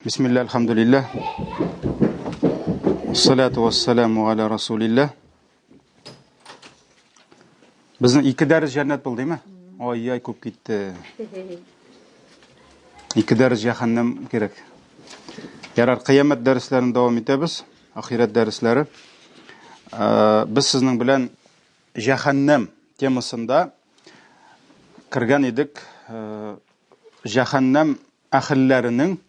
Бисмилла, альхамдулилля. Салату вассаламу аля расулилля. Безнең ике дәрес җәннәт булды, димме? Ай-яй, күп китте. Ике дәрес җәһәннәм кирәк. Ярар, кыямәт дәресләрен дәвам итәбез. Ахирәт дәресләре. Э, без сезнең белән җәһәннәм темасында кергән идек. Э, җәһәннәм әһелләренең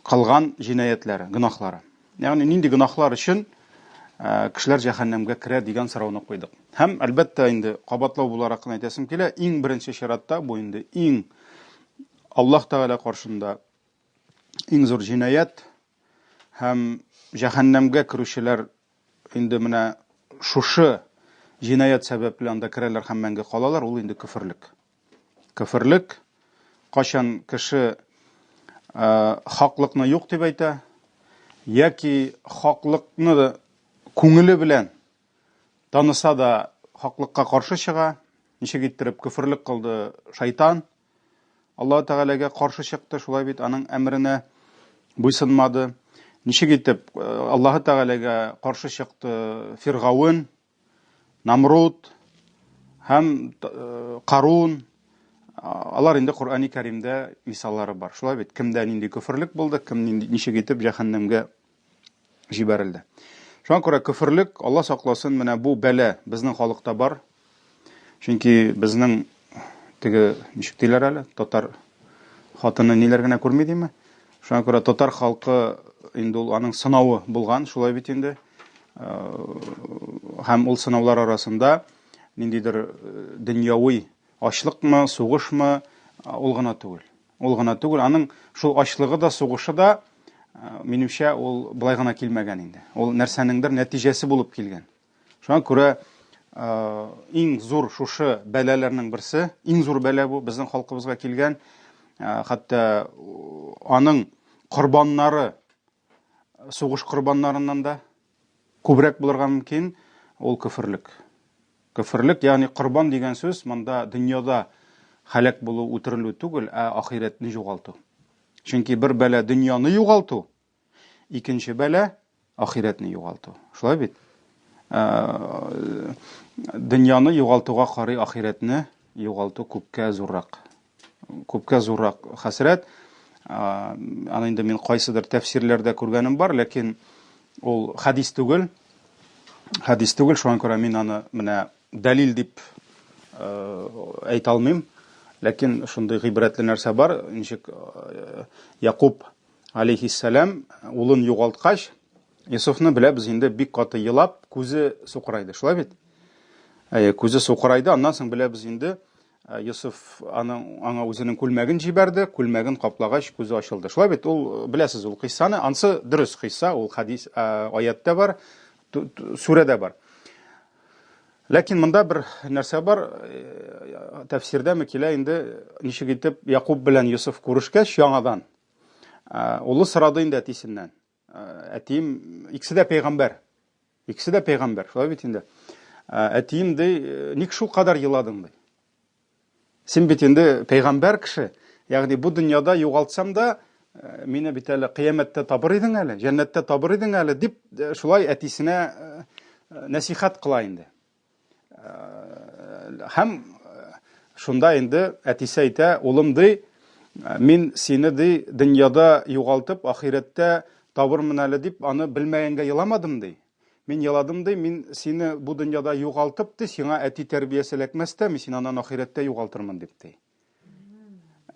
кылган җинаятьләре, гөнаһлары. Ягъни нинди гөнаһлар өчен э, кешеләр җәһәннәмгә керә дигән сорауны куйдык. Һәм әлбәттә инде кабатлау буларак кына әйтәсем килә, иң беренче чиратта бу инде иң Аллаһ Тәгалә каршында иң зур җинаять һәм җәһәннәмгә керүчеләр инде менә шушы җинаять сәбәпле анда керәләр һәм мәңге калалар, ул инде көферлек. Көферлек, кайчан кеше хаклыкны юк дип әйтә, яки хаклыкны күңеле белән таныса да хаклыкка каршы чыга, ничек иттереп көферлек кылды шайтан, Аллаһ Тәгаләгә каршы чыкты, шулай бит аның әмеренә буйсынмады. Ничек итеп Аллаһ Тәгаләгә каршы чыкты Фиргавен, Намруд һәм э, Карун алар инде Коръәни Кәримдә мисаллары бар. Шулай бит, кемдә нинди көферлек булды, кем нинди ничек итеп җәһәннәмгә җибәрелде. Шуңа күрә көферлек, Алла сакласын, менә бу бәла безнең халыкта бар. Чөнки безнең теге ничек диләр әле, татар хатыны ниләр генә күрми диме? Шуңа күрә татар халкы инде ул аның сынавы булган, шулай бит инде. Э, һәм ул сынаулар арасында ниндидер э, дөньяви ачлыкмы, сугышмы, э, ул гына түгел. Ул гына түгел, аның шул ачлыгы да, сугышы да, минемчә, ул былай гына килмәгән инде. Ул нәрсәнеңдер нәтиҗәсе булып килгән. Шуңа күрә иң зур шушы бәлаләрнең берсе, иң зур бәла бу безнең халкыбызга килгән, хәтта аның корбаннары сугыш корбаннарыннан да күбрәк булырга мөмкин, ул көферлек. Көферлек, ягъни корбан дигән сүз монда дөньяда һәлак булу, үтерелү түгел, ә ахирәтне югалту. Чөнки бер бәла дөньяны югалту, Икенче бәла ахирәтне югалту. Шулай бит? Э, дөньяны югалтуга карый ахирәтне югалту күпкә зуррак. Күпкә зуррак хәсрәт. Э, аны инде мин кайсыдыр тәфсирләрдә күргәнем бар, ләкин ул хәдис түгел. Хәдис түгел, шуңа күрә мин аны менә дәлил дип э, әйтә алмыйм. Ләкин шундый гыйбрәтле нәрсә бар, ничек Якуб Алейһиссәлам улын югалткач, Йосыфны беләбез инде бик каты елап, күзе сукырайды. Шулай бит? Әйе, күзе сукырайды. Аннан соң беләбез инде, э, Йосыф аның аңа үзенең күлмәген җибәрде, күлмәген каплагач, күзе ачылды. Шулай бит? Ул э, беләсез ул кыйссаны. Ансы дөрес кыйсса, ул хадис, э, аятта бар, сүрәдә бар. Ләкин монда бер нәрсә бар, тәфсирдәме килә инде, ничек итеп Якуб белән Йосыф күрешкәч яңадан, Улы сорады инде әтисеннән. Әтием, икесе дә пәйгамбәр. Икесе дә пәйгамбәр, шулай бит инде. Әтием ди, ник шул кадәр еладың ди. Син бит инде пәйгамбәр кеше. Ягъни бу дөньяда югалтсам да, мине бит әле кыямәттә табыр идең әле, җәннәттә табыр идең әле дип шулай әтисенә нәсихәт кыла инде. Һәм шунда инде әтисе әйтә, улым ди, мин сине ди дөньяда югалтып, ахирәттә табырмын әле дип, аны белмәгәнгә еламадым ди. Мин еладым ди, мин сине бу дөньяда югалтып ди, сиңа әти тәрбиясе эләкмәс тә, мин сине аннан ахирәттә югалтырмын дип ди.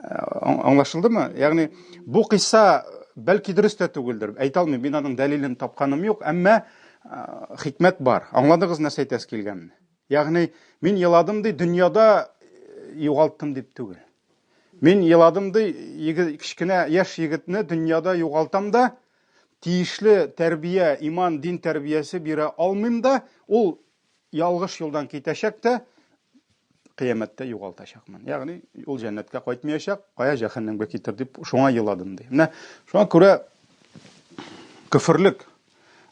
Аңлашылдымы? Ягъни бу кыйсса бәлки дөрес тә түгелдер. Әйтә алмыйм, мин аның дәлилен тапканым юк, әмма хикмәт бар. Аңладыгыз нәрсә әйтәсе килгәнне? Ягъни мин еладым ди, дөньяда югалттым дип түгел. Мин еладым ди, егет, кечкенә яшь егетне дөньяда югалтам да, тиешле тәрбия, иман, дин тәрбиясе бирә алмыйм да, ул ялгыш юлдан китәчәк тә, кыямәттә югалтачакмын. Ягъни ул җәннәткә кайтмаячак, кая җәһәннәмгә китер дип шуңа еладым ди. Менә шуңа күрә көферлек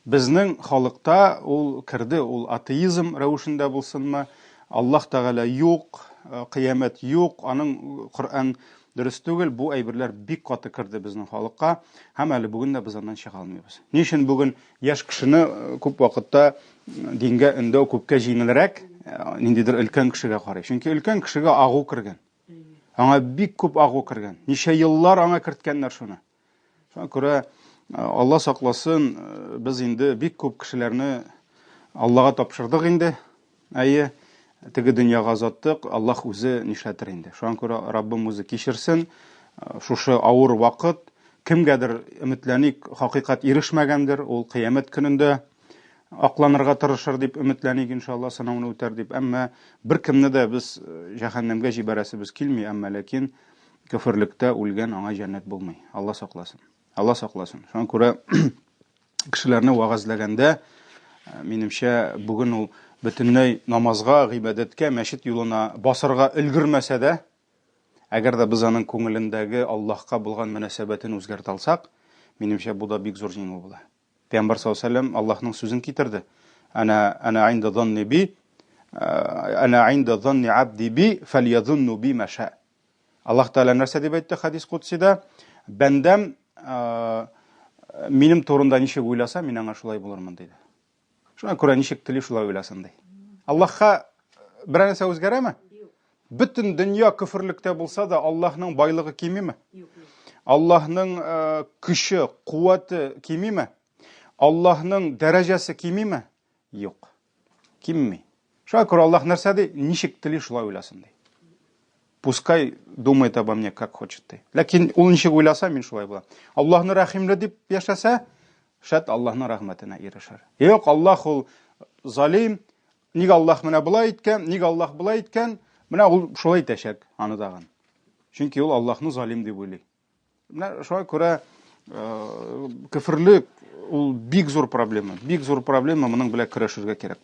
безнең халыкта ул керде, ул атеизм рәвешендә булсынмы, Аллаһ Тәгалә юк, э, кыямәт юк, аның Коръән Дөрес түгел, бу әйберләр бик каты керде безнең халыкка һәм әле бүген дә без аннан чыга алмыйбыз. Ни өчен бүген яшь кешене күп вакытта дингә өндәү күпкә җиңелрәк, ниндидер өлкән кешегә карый. Чөнки өлкән кешегә агу кергән. Аңа бик күп агу кергән. Ничә еллар аңа керткәннәр шуны. Шуңа күрә Алла сакласын, без инде бик күп кешеләрне Аллага тапшырдык инде. Әйе, теге дөньяга озаттык, Аллаһ үзе нишләтер инде. Шуңа күрә Раббым үзе кичерсен. Шушы авыр вакыт кемгәдер өметләник, хакыйкать ирешмәгәндер, ул кыямәт көнендә акланырга тырышыр дип өметләник, иншалла, сынауны үтәр дип. Әмма беркемне дә без җәһәннәмгә җибәрәсебез килми, әмма ләкин Көферлектә үлгән аңа җәннәт булмый. Алла сакласын. Алла сакласын. Шуңа күрә кешеләрне вәгазьләгәндә, э, минемчә, бүген ул бөтенләй намазга, гыйбадәткә, мәчет юлына басырга өлгермәсә дә, әгәр дә без аның күңелендәге Аллаһка булган мөнәсәбәтен үзгәртә алсак, минемчә, бу да бик зур җиңү була. Пәйгамбәр саллаллаһу алейһи вәсәлләм Аллаһның сүзен китерде. Ана ана инда занни би, э, ана инда занни абди би, фальязунну би ма ша. Аллаһ Тәгалә нәрсә дип әйтте хадис кудсида? Бәндәм э, минем турында ничек уйласа, мин аңа шулай булырмын диде. Шуңа күрә ничек тели шулай уйласын ди. Аллаһка берәр нәрсә үзгәрәме? Бөтен дөнья көферлектә булса да, Аллаһның байлыгы кимиме? Аллаһның э, көче, куәте кимиме? Аллаһның дәрәҗәсе кимиме? Юк. Кимми. Шуңа күрә Аллаһ нәрсә ди? Ничек тели, шулай уйласын ди. Пускай думает обо мне, как хочет ди. Ләкин ул ничек уйласа, мин шулай булам. Аллаһны рәхимле дип яшәсә, шәт Аллаһның рәхмәтенә ирешер. Юк, Аллаһ ул залим, нигә Аллаһ менә болай иткән, нигә Аллаһ болай иткән, менә ул шулай итәчәк аны тагын. Чөнки ул Аллаһны залим дип уйлый. Менә шуңа күрә э, көферлек ул бик зур проблема. Бик зур проблема, моның белән көрәшергә кирәк.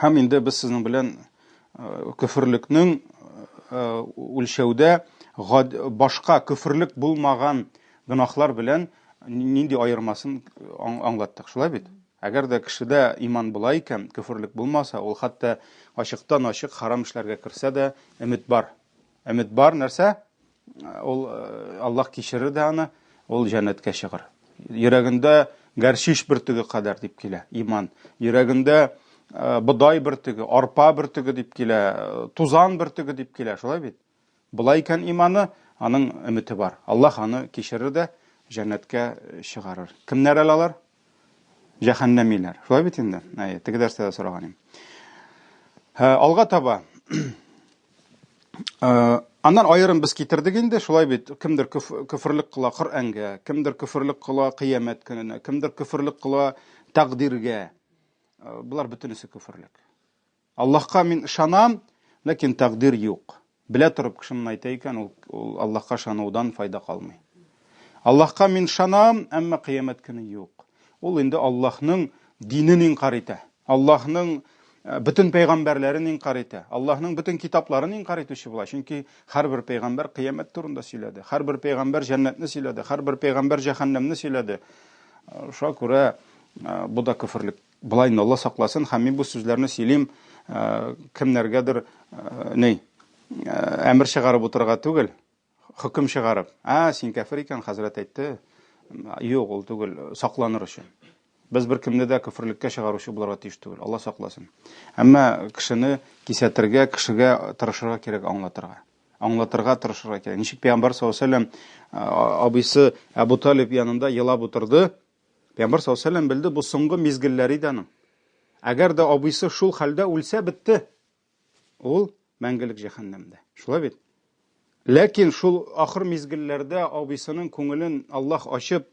Һәм инде без сезнең белән э, көферлекнең э, үлчәүдә башка көферлек булмаган гөнаһлар белән нинди аермасын аңлаттык, шулай бит? Әгәр дә кешедә иман була икән, көферлек булмаса, ул хәтта ачыктан-ачык харам эшләргә керсә дә, өмет бар. Өмет бар нәрсә? Ул э, Аллаһ кичерер дә аны, ул җәннәткә чыгыр. Йөрәгендә гәрчиш бөртеге кадәр дип килә иман. Йөрәгендә э, бодай бөртеге, арпа бөртеге дип килә, э, тузан бөртеге дип килә, шулай бит? Болай икән иманы, аның өмете бар. Аллаһ аны кичерер дә җәннәткә чыгарыр. Кемнәр әле алар? Җәһәннәмиләр. Шулай бит инде? Әйе, теге дәрестә дә сораган идем. Алга таба. Аннан аерым без китердек инде, шулай бит, кемдер көферлек кыла Коръәнгә, кемдер көферлек кыла кыямәт көненә, кемдер көферлек кыла тәкъдиргә. Болар бөтенесе көферлек. Аллаһка мин ышанам, ләкин тәкъдир юк. Белә торып кеше моны әйтә икән, ул, ул Аллаһка ышанудан файда калмый. Аллаһка мин ышанам, әмма кыямәт көне юк. Ул инде Аллаһның динен инкар итә. Аллаһның э, бөтен пәйгамбәрләрен инкар итә. Аллаһның бөтен китапларын инкар итүче була. Чөнки һәрбер пәйгамбәр кыямәт турында сөйләде. Һәрбер пәйгамбәр җәннәтне сөйләде. Һәрбер пәйгамбәр җәһәннәмне сөйләде. Э, шуңа күрә э, бу да көферлек. Болай инде Алла сакласын, һәм мин бу сүзләрне сөйлим кемнәргәдер ни әмер чыгарып утырырга түгел, хөкем чыгарып. Ә, син кәфер икән, хәзрәт әйтте. Юк, ул түгел, сакланыр өчен. Без бер кемне дә көферлеккә чыгаручы булырга тиеш түгел. Алла сакласын. Әмма кешене кисәтергә, кешегә тырышырга кирәк аңлатырга. Аңлатырга тырышырга кирәк. Ничек пәйгамбәр саллаллаһу алейһи вәсәлләм абыйсы Әбу Талиб янында елап утырды, Пәйгамбәр саллаллаһу алейһи вәсәлләм белде, бу соңгы мизгелләр иде аның. Әгәр дә абыйсы шул хәлдә үлсә, бетте. Ул мәңгелек җәһәннәмдә. Шулай бит? Ләкин шул ахыр мизгелләрдә абыйсының күңелен Аллаһ ачып,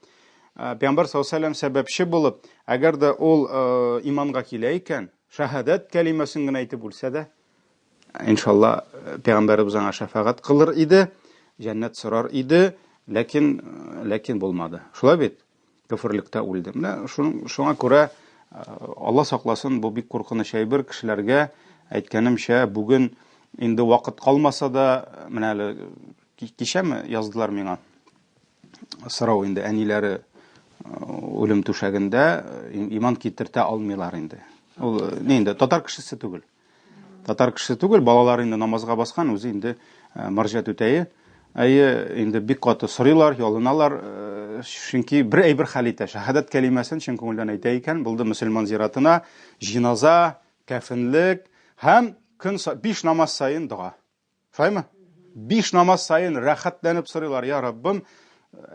э, Пәйгамбәр саллаллаһу алейһи вәсәлләм сәбәпче булып, әгәр дә ул э, иманга килә икән, шәһадәт кәлимәсен генә әйтеп үлсә дә, Иншалла, пәйгамбәребез аңа шәфәгать кылыр иде, җәннәт сорар иде, ләкин ләкин булмады. Шулай бит? Көферлектә үлде. Менә шуңа күрә Алла сакласын, бу бик куркыныч әйбер кешеләргә. Әйткәнемчә, бүген инде вакыт калмаса да, менә әле кичәме яздылар миңа сорау инде әниләре үлем түшәгендә иман китертә алмыйлар инде. Ул не инде татар кешесе түгел. Татар кешесе түгел, балалары инде намазга баскан, үзе инде э, марҗа түтәе. Әйе, инде бик каты сорыйлар, ялыналар, э, чөнки бер әйбер хәл итә. Шәһадәт кәлимәсен чын күңелдән әйтә икән, булды мөселман зиратына, җиназа, кәфенлек һәм көн биш намаз саен дога. Шулаймы? Биш намаз саен рәхәтләнеп сорыйлар, я Раббым,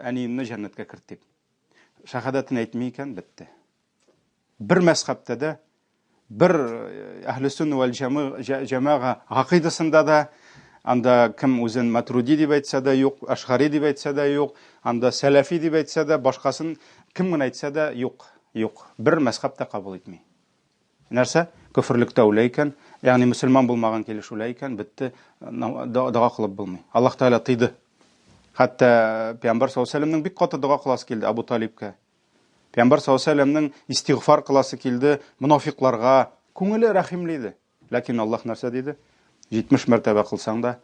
әниемне җәннәткә керт дип. Шәһадәтен әйтми икән, бетте. Бер мәзхәбтә дә, бер э, әһле сунна вәл җәмәга гакыйдасында да анда кем үзен матруди дип әйтсә дә юк, ашгари дип әйтсә дә юк, анда сәләфи дип әйтсә дә, башкасын кем генә әйтсә дә юк, юк. Бер мәзхәб тә кабул итми. Нәрсә? Көферлектә үлә икән, ягъни мөселман булмаган килеш үлә икән, бетте, дога кылып булмый. Аллаһ Тәгалә тыйды. Хәтта Пәйгамбәр саллаллаһу алейһи вәсәлләмнең бик каты дога кыласы килде Абу Талибкә. Пәйгамбәр саллаллаһу алейһи вәсәлләмнең истигъфар кыласы килде монафикларга. Күңеле рәхимле иде. Ләкин Аллаһ нәрсә диде? 70 мәртәбә кылсаң да,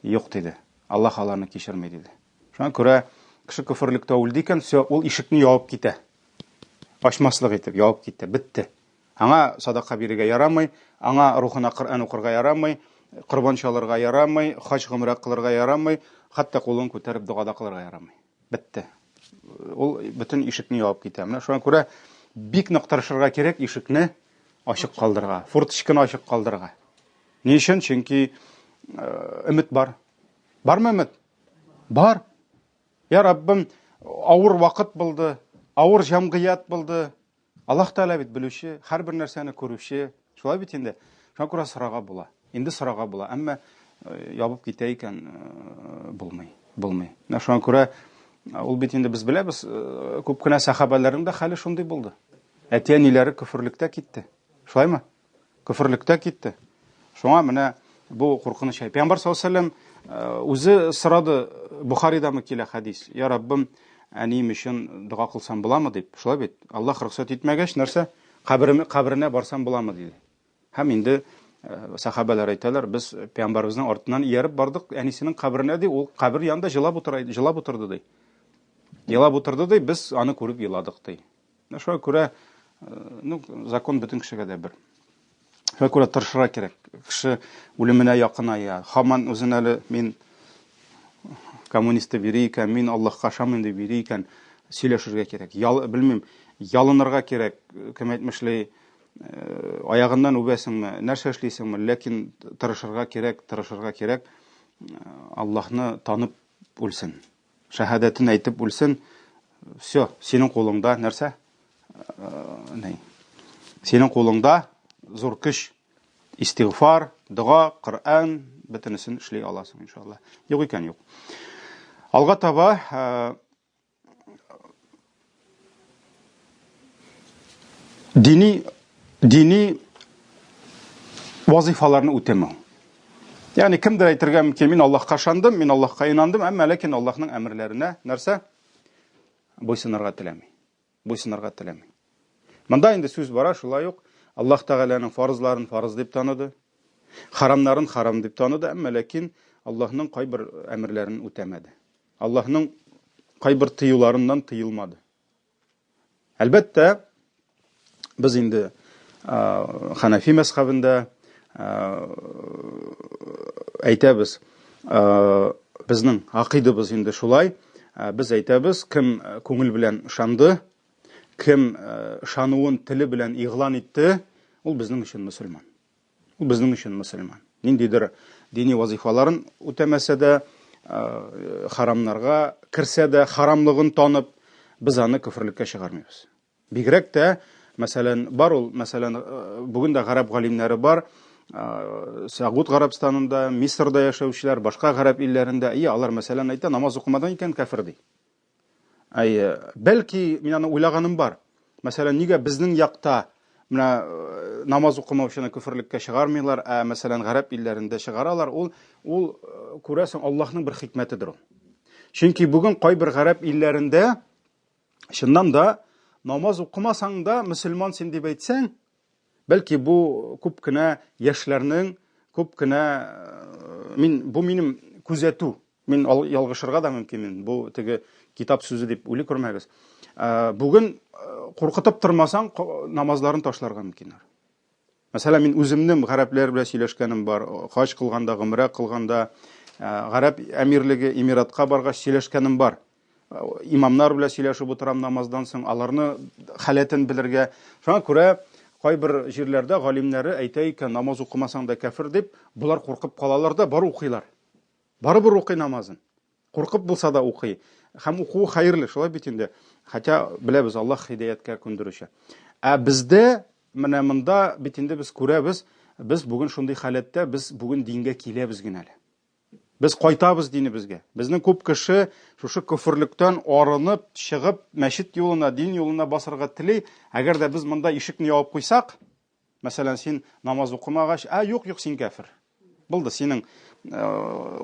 юк диде. Аллаһ аларны кичерми диде. Шуңа күрә кеше көферлектә үлде икән, все, ул ишекне ябып китә. Ачмаслык итеп ябып китте, бетте. Аңа садака бирергә ярамый, аңа рухына Коръән укырга ярамый, корбан чалырга ярамый, хаҗ гомрә кылырга ярамый, хәтта кулын күтәреп дога да кылырга ярамый. Бетте. Ул бөтен ишекне ябып китә. Менә шуңа күрә бик нык тырышырга кирәк ишекне ачык калдырырга, форточканы ачык калдырырга. Ни өчен? Чөнки э, өмет бар. Бармы өмет? Бар. Я Раббым, авыр вакыт булды, авыр җәмгыять булды. Аллаһ Тәгалә бит белүче, һәрбер нәрсәне күрүче. Шулай бит инде. Шуңа күрә сорарга була. Инде сорарга була. Әмма э, ябып китә икән, э, булмый. Булмый. Менә шуңа күрә э, ул бит инде без беләбез, күп кенә сәхабәләрнең дә хәле шундый булды. Әти-әниләре көферлектә китте. Шулаймы? Көферлектә китте. Шуңа менә бу куркыныч әй. Пәйгамбәр саллаллаһу алейһи э, үзе сорады, Бухаридамы килә хәдис. Я Раббым, әнием өчен дога кылсам буламы дип. Шулай бит. Аллаһ рөхсәт итмәгәч, нәрсә? Кабереме каберенә барсам буламы диде. Һәм инде э, сахабәләр әйтәләр, без пәйгамбәребезнең артыннан ияреп бардык, әнисенең каберенә ди, ул кабер янында җылап утыра, җылап утырды ди. Елап утырды ди, без аны күреп еладык ди. Менә шуңа күрә, э, ну, закон бөтен кешегә дә бер. Шуңа күрә тырышырга кирәк. Кеше үлеменә якыная. Хаман үзен әле мин коммунист дип йөри икән, мин Аллаһка ышанмыйм дип йөри икән, сөйләшергә кирәк. Ял, белмим, ялынырга кирәк, кем әйтмешли, э, аягыннан үбәсеңме, нәрсә эшлисеңме, ләкин тырышырга кирәк, тырышырга кирәк, э, Аллаһны танып үлсен. Шәһадәтен әйтеп үлсен, все, синең кулыңда нәрсә? Э, ни? Синең кулыңда зур көч, истигъфар, дога, Коръән, бөтенесен эшли аласың, иншалла. Юк икән, юк. Алга таба э, дини дини вазифаларны үтәмәү. Ягъни кемдер әйтергә мөмкин, мин Аллаһка ышандым, мин Аллаһка инандым, әмма ләкин Аллаһның әмерләренә нәрсә? Буйсынырга теләми. Буйсынырга теләми. Монда инде сүз бара шулай ук Аллаһ Тәгаләнең фарызларын фарыз дип таныды, харамнарын харам дип таныды, әмма ләкин Аллаһның кайбер әмерләрен үтәмәде. Аллаһның кайбер тыюларыннан тыелмады. Әлбәттә, без инде Ханафи мәзхәбендә әйтәбез, безнең акыйдыбыз инде шулай, без әйтәбез, кем күңел белән ышанды, кем ышануын теле белән игълан итте, ул безнең өчен мөселман. Ул безнең өчен мөселман. Ниндидер дини вазифаларын үтәмәсә дә, э, харамнарга керсә дә, харамлыгын танып, без аны көферлеккә чыгармыйбыз. Бигрәк тә, мәсәлән, бар ул, мәсәлән, э, бүген дә гарәп галимнәре бар, э, Сәгуд Гарәбстанында, Мисырда яшәүчеләр, башка гарәп илләрендә, и алар, мәсәлән, әйтә, намаз укымадан икән кәфер ди. Әйе, бәлки мин аны уйлаганым бар. Мәсәлән, нигә безнең якта менә э, намаз укымаучыны көферлеккә чыгармыйлар, ә мәсәлән гарәп илләрендә чыгаралар, ул ул э, күрәсең Аллаһның бер хикмәтедер ул. Чөнки бүген кайбер гарәп илләрендә чыннан да намаз укымасаң да мөселман син дип әйтсәң, Бәлки бу күп кенә яшьләрнең, күп кенә э, мин бу минем күзәтү. Мин ялгышырга да мөмкинмен. Бу теге китап сүзе дип уйлый күрмәгез. Э, бүген э, куркытып тормасаң, намазларын ташларга мөмкиннәр. Мәсәлән, мин үземнең гарәпләр белән сөйләшкәнем бар. Хаҗ кылганда, гомрә кылганда, гарәп әмирлеге, эмиратка баргач сөйләшкәнем бар. Имамнар белән сөйләшеп утырам намаздан соң, аларны халәтен белергә. Шуңа күрә кайбер җирләрдә галимнәре әйтә икән, намаз укымасаң да кәфер дип, болар куркып калалар да, бар укыйлар. Барыбер укый намазын. Куркып булса да укый. Һәм укуы хәерле, шулай бит инде. Хотя беләбез, Аллаһ һидаяткә күндерүче. Ә бездә менә монда бит инде без күрәбез, без бүген шундый халәттә, без бүген дингә киләбез генә әле. Без кайтабыз динебезгә. Безнең күп кеше шушы көферлектән арынып, чыгып, мәчет юлына, дин юлына басырга тели. Әгәр дә без монда ишекне ябып куйсак, Мәсәлән, син намаз укымагач, ә юк, юк, син кәфер. Булды, синең э,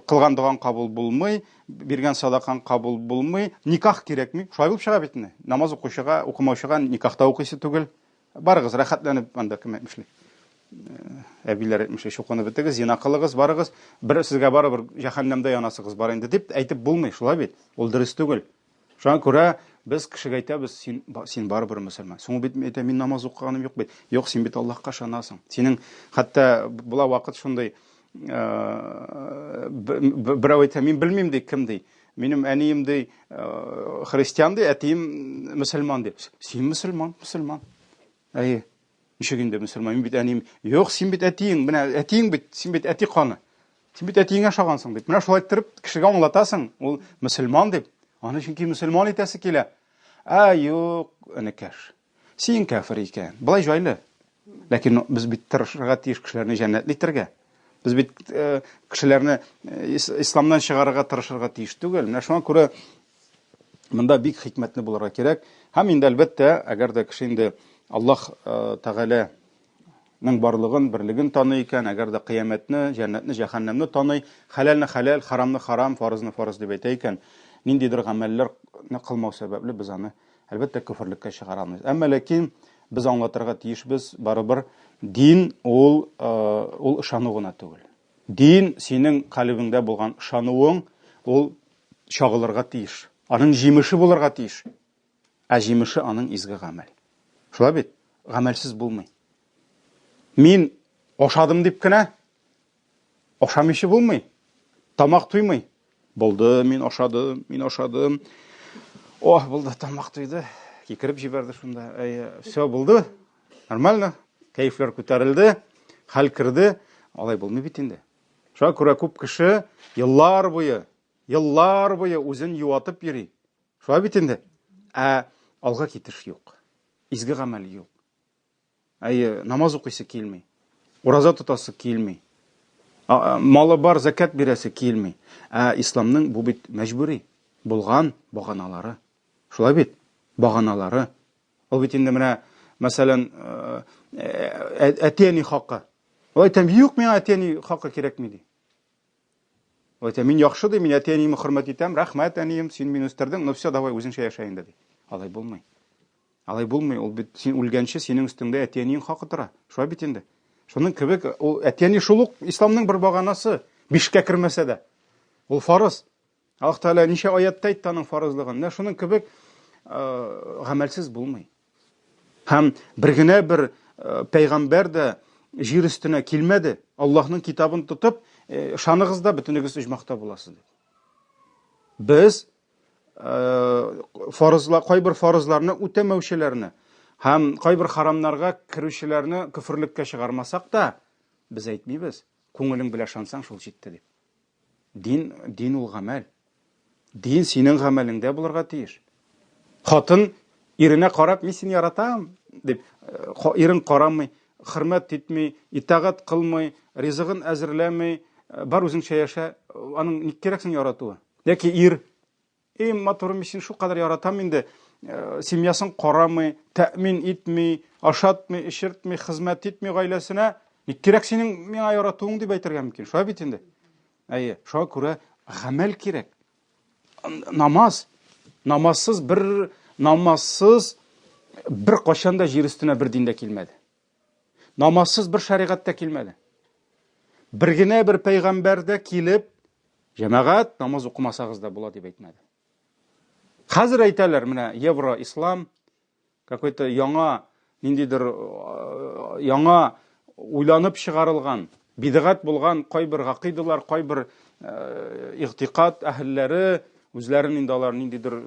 кылган догаң кабул булмый, биргән садакаң кабул булмый, никах кирәкми. Шулай булып чыга бит инде. Намаз укучыга, укымаучыга никахта укыйсы түгел. Барыгыз, рәхәтләнеп анда кем әйтмешли. Э, әбиләр әйтмешли, чукынып бетегез, зина кылыгыз, барыгыз. Бер сезгә барыбер җәһәннәмдә янасыгыз бар инде дип әйтеп булмый, шулай бит? Ул дөрес түгел. Шуңа күрә без кешегә әйтәбез, син, син барыбер мөселман. Соң бит әйтә, мин намаз укыганым юк бит. Юк, син бит Аллаһка ышанасың. Синең хәтта була вакыт шундый, э, берәү әйтә, мин белмим ди, кем ди. Минем әнием ди, э, христиан ди, әтием мөселман ди. Син мөселман, мөселман. Әйе. Ничек инде мөселман? Мин бит әнием. Юк, син бит әтиең, менә әтиең бит, син бит әти каны. Син бит әтиеңә ошагансың бит. Менә шулай иттереп кешегә аңлатасың, ул мөселман дип. Аны чөнки мөселман итәсе килә. Ә юк, энекәш. Син кәфер икән. Болай җайлы. Ләкин без бит тырышырга тиеш кешеләрне җәннәтле итәргә. Без бит э, кешеләрне э, исламнан чыгарырга тырышырга тиеш түгел. Менә шуңа күрә Монда бик хикмәтле булырга кирәк. Һәм инде әлбәттә, әгәр дә кеше инде Аллаһ э, Тәгаләнең барлыгын, берлеген таный икән, әгәр дә кыямәтне, җәннәтне, җәһәннәмне таный, хәләлне хәләл, харамны харам, фарызны фарыз дип әйтә икән, ниндидер гамәлләрне кылмау сәбәпле без аны әлбәттә көферлеккә чыгара алмыйбыз. Әмма ләкин без аңлатырга тиешбез, барыбер дин ул э, ул ышану гына түгел. Дин синең калебеңдә булган ышануың, ул чагылырга тиеш. Аның җимеше булырга тиеш. Ә җимеше аның изге гамәл. Шулай бит? Гамәлсез булмый. Мин ашадым дип кенә ашамыйча булмый. Тамак туймый. Булды, мин ашадым, мин ашадым. Ох, булды, тамак туйды. Кикереп җибәрде шунда. Әй, все булды. Нормально. Кәефләр күтәрелде, хәл керде. Алай булмый бит инде. Шуңа күрә күп кеше еллар буе, еллар буе үзен юатып йөри. Шулай бит инде. Ә алга китеш юк. Изге гамәл юк. Әйе, намаз укыйсы килми. Ураза тотасы килми. Малы бар, закат бирәсе килми. Ә исламның бу бит мәҗбүри булган баганалары. Шулай бит? Баганалары. Ул бит инде менә, мәсәлән, әти-әни хакы. Ул әйтәм, юк, миңа әти-әни хакы кирәкми ди. Ул әйтә, мин яхшы ди, мин әти-әниемне хөрмәт итәм, рәхмәт әнием, син мине үстердең, ну все, давай үзеңчә яшә инде ди. Алай булмый. Алай булмый, ул бит син үлгәнче синең өстеңдә әти-әниең хакы тора. Шулай бит инде. Шуның кебек ул әти-әни шул ук исламның бер баганасы, бишкә кермәсә дә. Ул фарыз. Аллаһ Тәгалә ничә аятта әйтте аның фарызлыгын. Менә шуның кебек гамәлсез булмый. Һәм бер генә бер пәйгамбәр дә җир өстенә килмәде. Аллаһның китабын тотып, ышаныгыз да бөтенегез оҗмахта буласыз дип. Без фарызлар, кайбер фарызларны үтәмәүчеләрне һәм кайбер харамнарга керүчеләрне көферлеккә чыгармасак та, без әйтмибез, күңелең белән ышансаң шул җитте дип. Дин, дин ул гамәл. Дин синең гамәлеңдә булырга тиеш. Хатын иренә карап, мин сине яратам, дип, э, ирен карамый, хөрмәт итми, итагать кылмый, ризыгын әзерләми, э, бар үзеңчә яшә, аның ник кирәк соң яратуы? Яки ир Эй, матурым, мин сине шулкадәр яратам инде. Э, семьясын карамый, тәэмин итми, ашатмый, эчертми, хезмәт итми гаиләсенә. Ник кирәк синең миңа яратуың дип әйтергә мөмкин. Шулай бит инде. Әйе, шуңа күрә гамәл кирәк. Намаз. Намазсыз бер намазсыз бер кашан да җир өстенә бер дин дә килмәде. Намазсыз бер шәригать тә килмәде. Бер генә бер пәйгамбәр дә килеп, җәмәгать, намаз укымасагыз да була дип әйтмәде. Хәзер әйтәләр, менә евро ислам, какой-то яңа ниндидер э, яңа уйланып чыгарылган, бидгать булган кайбер гакыйдалар, кайбер э, игътикад әһелләре үзләрен инде алар ниндидер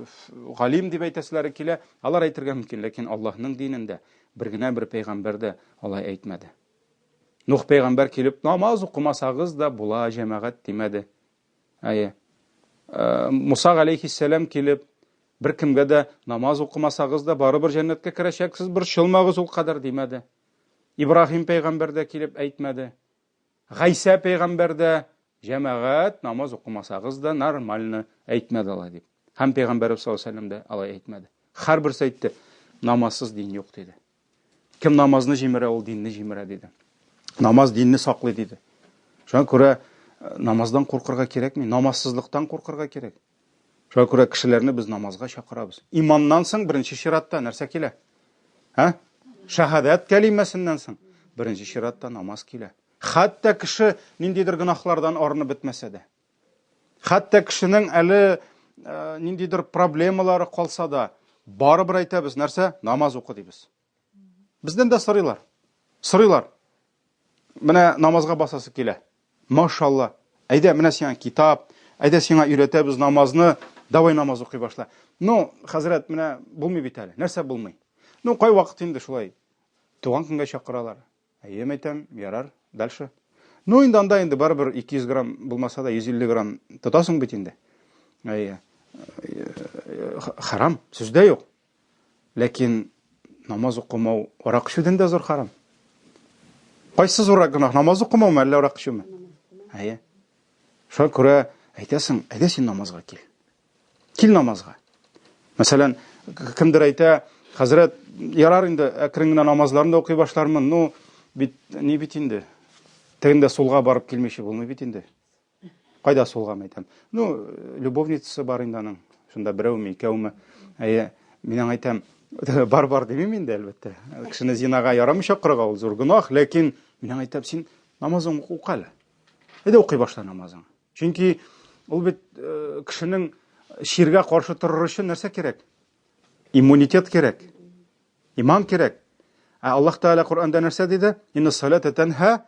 галим дип әйтәселәре килә, алар әйтергә мөмкин, ләкин Аллаһның динендә бер генә бер пәйгамбәр дә алай әйтмәде. Нух пәйгамбәр килеп, намаз укымасагыз да була, җәмәгать димәде. Әйе. Э, Муса галәйһиссәлам килеп, бер кемгә дә намаз укымасагыз да барыбер җәннәткә керәчәксез, борчылмагыз ул кадәр димәде. Ибраһим пәйгамбәр дә килеп әйтмәде. Гайсә пәйгамбәр дә җәмәгать намаз укымасагыз да нормально әйтмәде алай дип. Һәм пәйгамбәрбез саллаллаһу алейһи вәсәлләм дә алай әйтмәде. Һәрберсе әйтте, намазсыз дин юк диде. Кем намазны җимерә, ул динне җимерә, диде. Намаз динне саклый, диде. Шуңа күрә э, намаздан куркырга кирәкми, намазсызлыктан куркырга кирәк. Шуңа күрә кешеләрне без намазга чакырабыз. Иманнан соң беренче чиратта нәрсә килә? Ә? Шәһадәт кәлимәсеннән соң беренче чиратта намаз килә. Хәтта кеше ниндидер гөнаһлардан арынып бетмәсә дә. Хәтта кешенең әле э, ниндидер проблемалары калса да, барыбер әйтәбез, нәрсә? Намаз укы дибез. Бездән дә сорыйлар. Сорыйлар. Менә намазга басасы килә. Машалла. Әйдә, менә сиңа китап, әйдә сиңа өйрәтәбез намазны, давай намаз укый башла. Ну, хәзрәт, менә булмый бит әле. Нәрсә булмый? Ну, кай вакыт инде шулай. Туган көнгә чакыралар. Әйе, әйтәм, ярар, дальше. Ну, инде анда инде барыбер 200 грамм булмаса да 150 грамм тотасың бит инде. Әйе. Харам, сүздә юк. Ләкин намаз укымау арак эчүдән дә зур харам. Кайсы зуррак гөнаһ, намаз укымаумы, әллә арак эчүме? Әйе. Шуңа күрә әйтәсең, әйдә син намазга кил. Кил намазга. Мәсәлән, кемдер әйтә, хәзрәт, ярар инде, әкрен генә намазларын да укый башлармын. Ну, бит ни бит инде. Тегендә сулга барып килмичә булмый бит инде. Кайда сулга әйтәм. Ну, любовницасы бар инде аның. Шунда берәүме, икәүме. Әйе, мин аңа әйтәм, бар бар димим инде, әлбәттә. Кешене зинага ярамый чакырырга, ул зур гөнаһ, ләкин мин аңа әйтәм, син намазың укы әле. Әйдә укый башла намазың. Чөнки ул бит э, кешенең чиргә каршы торыр өчен нәрсә кирәк? Иммунитет кирәк. Иман кирәк. Ә Аллаһ Тәгалә Коръәндә нәрсә диде? Инна салата танһа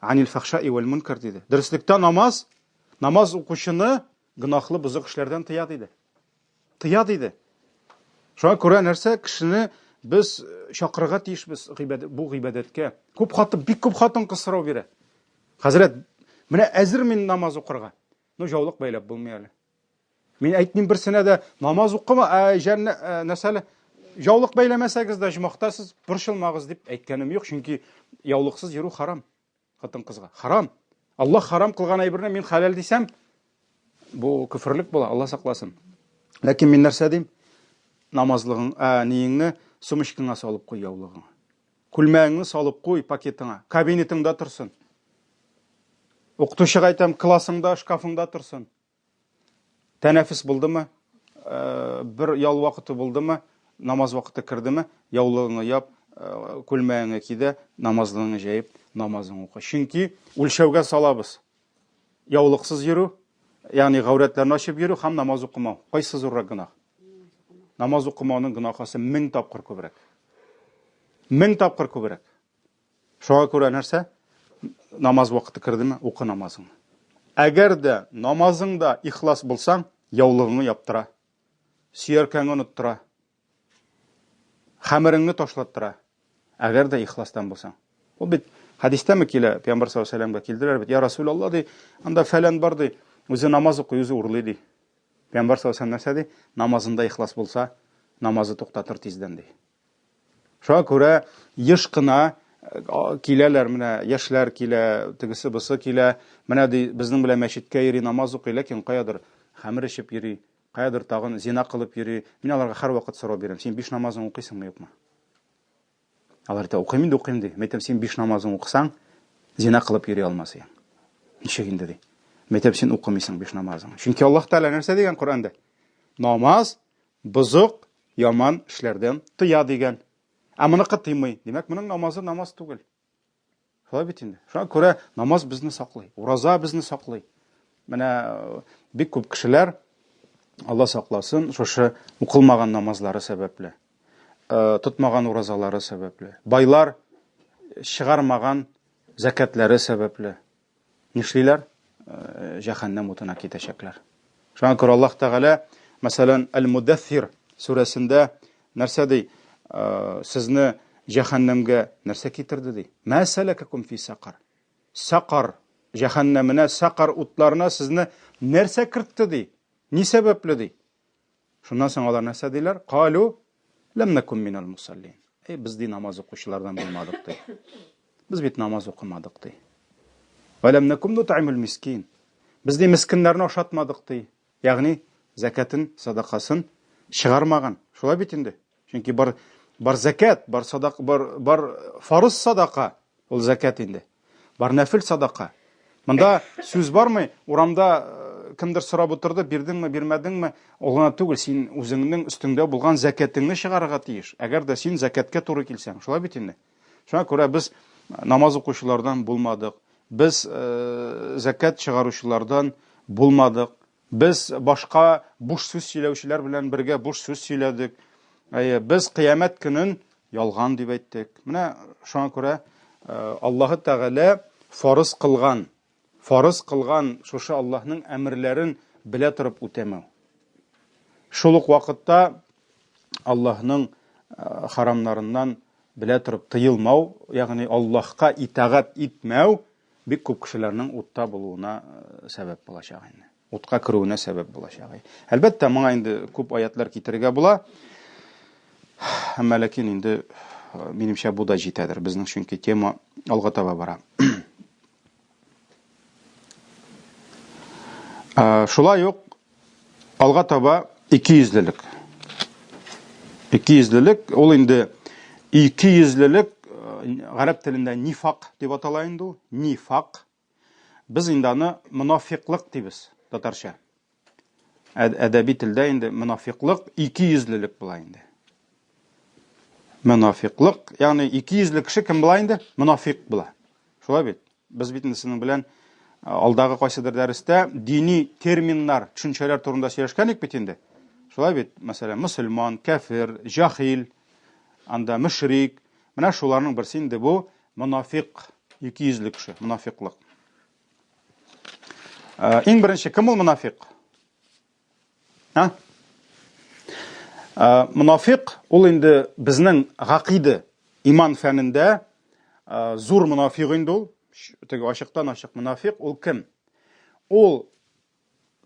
анил фахшаи вал мункар диде. Дөреслектә намаз, намаз укучыны гөнаһлы бозык эшләрдән тыя диде. Тыя диде. Шуңа күрә нәрсә кешене без э, чакырырга тиешбез гыйбадәт, бу гыйбадәткә. Күп хатын, бик күп хатын кыз сорау бирә. Хәзрәт, менә әзер мин намаз укырга. Ну, җаулык бәйләп булмый әле. Мин әйтмим берсенә дә намаз укыма, ә җәннә ә, нәрсә әле? Яулык бәйләмәсәгез дә җомахта сез борчылмагыз дип әйткәнем юк, чөнки яулыксыз йөрү харам. Хатын-кызга харам. Аллаһ харам кылган әйберне мин хәләл дисәм, бу көферлек була, Аллаһ сакласын. Ләкин мин нәрсә дим? Намазлыгың, ә, ниеңне сумочкаңа салып куй яулыгыңа. Күлмәгеңне салып куй пакетыңа. Кабинетыңда торсын. Укытучыга әйтәм, классыңда, шкафыңда торсын. Тәнәфес булдымы? Э, бер ял вакыты булдымы? Намаз вакыты кердеме? Яулыгыңны яп, э, күлмәгеңне ки дә, намазлыгыңны җәеп, намазың укы. Чөнки үлчәүгә салабыз. Яулыксыз йөрү, ягъни гаурәтләрне ачып йөрү һәм намаз укымау. Кайсы зуррак гөнаһ? Намаз укымауның гөнаһысы мең тапкыр күбрәк. Мең тапкыр күбрәк. Шуңа күрә нәрсә? Намаз вакыты кердеме, укы намазыңны. Әгәр дә намазыңда ихлас булсаң, яулыгыңны яптыра. Сөяркәңне оныттыра. Хәмереңне ташлаттыра. Әгәр дә ихластан булсаң. Ул бит хәдистәме килә, Пәйгамбәр саллаллаһу алейһи вәсәлләмгә килделәр бит. Я Расулаллаһ ди, анда фәлән бар ди, үзе намаз укый, үзе урлый ди. Пәйгамбәр саллаллаһу алейһи вәсәлләм нәрсә ди? Намазында ихлас булса, намазы туктатыр тиздән ди. Шуңа күрә еш кына э, киләләр, менә яшьләр килә, тегесе бусы килә, менә ди, безнең белән мәчеткә йөри, намаз укый, ләкин каядыр хәмер эчеп йөри, каядыр тагын зина кылып йөри. Мин аларга һәрвакыт сорау бирәм, син биш намазың укыйсыңмы, юкмы? Алар әйтә, укыйм инде, укыйм ди. Мин әйтәм, син биш намазың укысаң, зина кылып йөри алмас идең. Ничек инде ди. Мин әйтәм, син укымыйсың биш намазың. Чөнки Аллаһ Тәгалә нәрсә дигән Коръәндә? Намаз Бозык, яман эшләрдән тыя дигән. Ә моныкы тыймый. Димәк, моның намазы намаз түгел. Шулай бит инде. Шуңа күрә намаз безне саклый, ураза безне саклый. Менә э, бик күп кешеләр Алла сакласын, шушы укылмаган намазлары сәбәпле, э, тотмаган уразалары сәбәпле. Байлар чыгармаган зәкятләре сәбәпле нишлиләр? Җәһәннәм утына китәчәкләр. Шуңа күрә Аллаһ Тәгалә, мәсәлән, Әл-Муддассир сүрәсендә нәрсә ди? Сезне җәһәннәмгә нәрсә китерде ди? Мә сәләкәкум фи сакар. Сакар җәһәннәменә, сакар утларына сезне нәрсә кертте ди? Ни сәбәпле ди? Шуннан соң алар нәрсә диләр? Калу ләм накум минал мусаллин. Эй, без ди намаз укучылардан булмадык ди. Без бит намаз укымадык ди. Ва ләм накум нут'имул мискин. Без ди мискиннәрне ашатмадык ди. Ягъни зәкәтен, садакасын чыгармаган. Шулай бит инде. Чөнки бар бар зәкәт, бар садака, бар бар фарыз садака, ул зәкәт инде. Бар нәфил садака. Монда сүз бармый, урамда э, кемдер сорап утырды, бирдеңме, бирмәдеңме, ул гына түгел, син үзеңнең өстеңдә булган зәкәтеңне чыгарырга тиеш. Әгәр дә син зәкәткә туры килсәң, шулай бит инде. Шуңа күрә без намаз укучылардан булмадык. Без э, зәкәт чыгаручылардан булмадык. Без башка буш сүз сөйләүчеләр белән бергә буш сүз сөйләдек. Әйе, без кыямәт көнен ялган дип әйттек. Менә шуңа күрә э, Аллаһы Тәгалә фарыз кылган, фарыз кылган шушы Аллаһның әмерләрен белә торып үтәмәү. Шул ук вакытта Аллаһның э, харамнарыннан белә торып тыелмау, ягъни Аллаһка итагать итмәү бик күп кешеләрнең утта булуына э, сәбәп булачак инде. Утка керүенә сәбәп булачак. Әлбәттә, моңа инде күп аятлар китерергә була. Әмма ләкин инде э, минемчә бу да җитәдер. Безнең чөнки тема алга таба бара. Э, шулай ук алга таба икейөзлелек. Икейөзлелек ул инде икейөзлелек э, гарәп телендә нифак дип атала инде ул. Нифак. Без инде аны монафиклык дибез татарча. Әдәби телдә инде монафиклык икейөзлелек була инде. Монафиклык, ягъни икейөзле кеше кем була инде? Монафик була. Шулай бит? Без бит инде сезнең белән алдагы кайсыдыр дәрестә дини терминнар, төшенчәләр турында сөйләшкән идек бит инде. Шулай бит? Мәсәлән, мөселман, кәфир, җахил, анда мөшрик. Менә шуларның берсе инде бу монафик, икейөзле кеше, монафиклык. Иң беренче кем ул монафик? Ә? Монафик ул инде безнең гакыйда, иман фәнендә зур монафик инде ул. Теге ачыктан ачык монафик ул кем? Ул